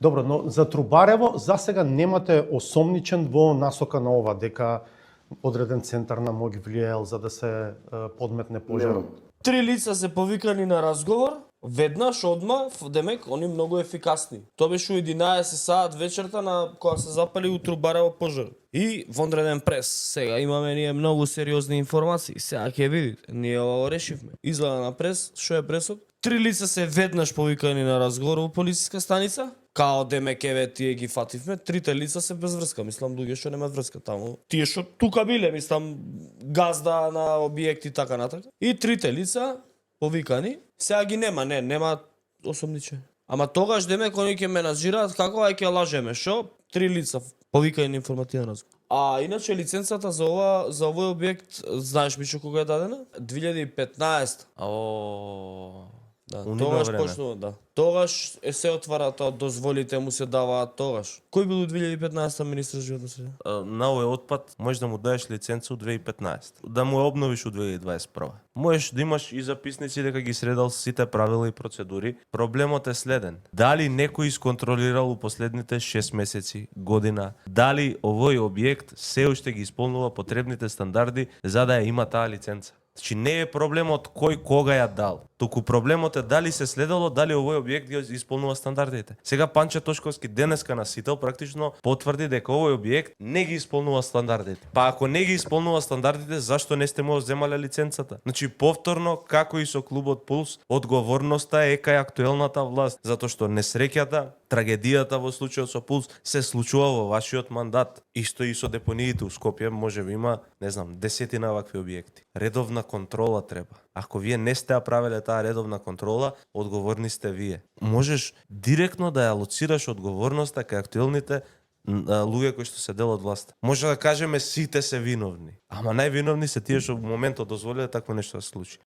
Добро, но за Трубарево за сега немате осомничен во насока на ова дека одреден центар на моќ влијаел за да се подметне пожарот. Три лица се повикани на разговор, веднаш одма, демек они многу ефикасни. Тоа беше у 11 саат вечерта на кога се запали у Трубарево пожар. И вонреден прес. Сега имаме ние многу сериозни информации. Сега ќе видите, ние ова решивме. Изгледа на прес, што е пресот? Три лица се веднаш повикани на разговор во полициска станица. Као демек еве тие ги фативме, трите лица се без врска, мислам луѓе што немаат врска таму. Тие што тука биле, мислам газда на објекти така натака. И трите лица повикани, сега ги нема осомниче. Ама тогаш демек они ќе менаџираат како ај ќе лажеме, што? Три лица повикани на информативен разговор. А иначе лиценцата за овој објект, знаеш Мишо кога е дадена? 2015. Да, тогаш почнува, да. Тогаш се отвара тоа, дозволите му се даваат тогаш. Кој бил у 2015 министар за животна средина? На овој отпад можеш да му даеш лиценца у 2015, да му ја обновиш у 2021. Можеш да имаш и записници дека ги средал сите правила и процедури. Проблемот е следен. Дали некој исконтролирал у последните 6 месеци, година, дали овој објект се уште ги исполнува потребните стандарди за да ја има таа лиценца? Значи не е проблемот кој кога ја дал, туку проблемот е дали се следело, дали овој објект ги исполнува стандардите. Сега Панче Тошковски денеска на Сител практично потврди дека овој објект не ги исполнува стандардите. Па ако не ги исполнува стандардите, зашто не сте му земале лиценцата? Значи повторно, како и со клубот Пулс, одговорноста е кај актуелната власт, затоа што несреќата, трагедијата во случајот со Пулс се случува во вашиот мандат. Исто и со депониите у Скопје, можеби има, не знам, десетина вакви објекти. Редовна контрола треба. Ако вие не сте ја правеле таа редовна контрола, одговорни сте вие. Можеш директно да ја лоцираш одговорноста кај актуелните луѓе кои што се дел од власт. Може да кажеме сите се виновни, ама највиновни се тие што во моментот дозволиле такво нешто да се случи.